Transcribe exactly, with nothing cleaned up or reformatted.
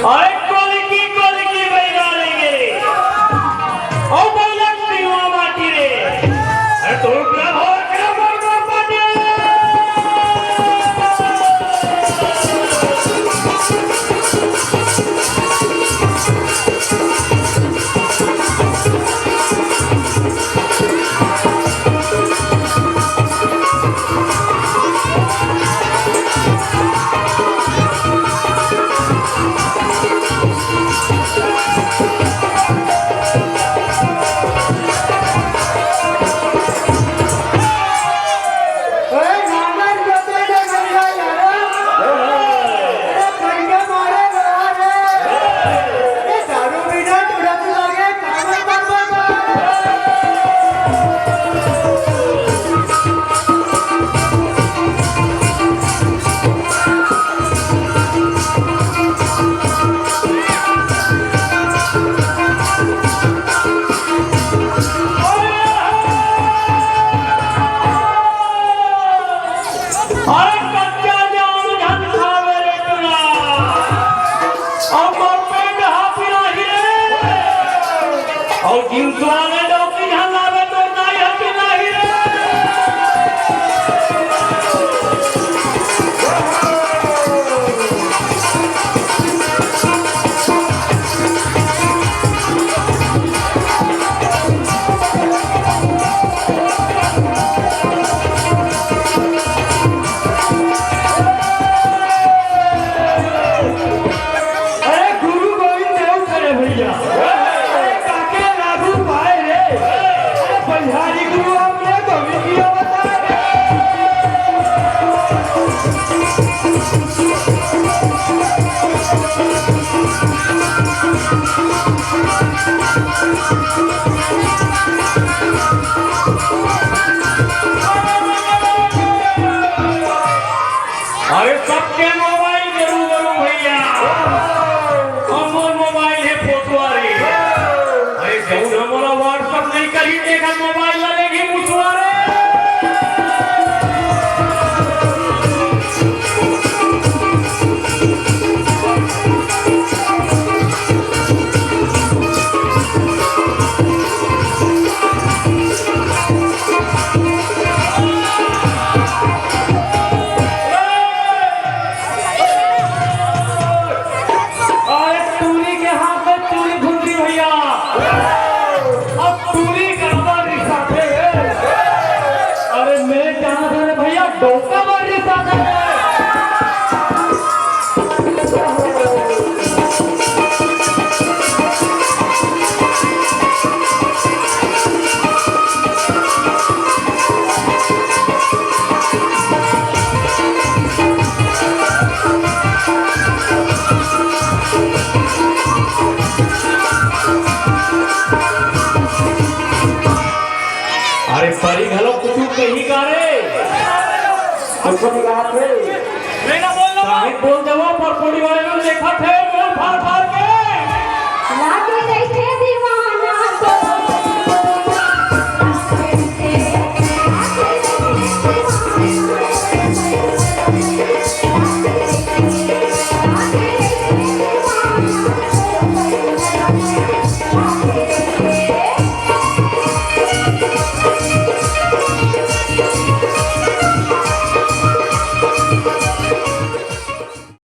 अरे कोलकी कोलकी बइला लेगे रे। ओ बइला के सिरवा माटी रे। अरे तोर प्रभु के मरना पाटे। अरे कच्चा जाम झन खावे रे टुरा। अउ मोर पेट हा पिराही रे। अउ जीव स्वांग डौकी झन लावे तो नाई हा पिराही रे। अरे गुरु गोविंद देव करे भइया। अरे काके लागू पाए रे। अरे बलिहारी गुरु हमने गोविंद जी अवतार। अरे सबके मोबाइल के रूबरू भइया, हमर मोबाइल हे फोटुआ रे। अरे जउन हमला WhatsApp नइ करही, तेखर मोबाइल ला लेगही मुसुआ रे। अरे टूरी के हाथ में चूड़ी घुघरी भइया, अब टूरी के आवाज रिसाथे। अरे मैं जानत हँव रे भइया, डोका बर रिसाथे। अरे परी घलो कुछु कही का रे? कुछु नहीं कहा थे। साहिब बोल देवो, पर कोड़ी वाले मन देखत हे, बोल फाड़ फाड़ के। लागे जैसे दीवाना तो।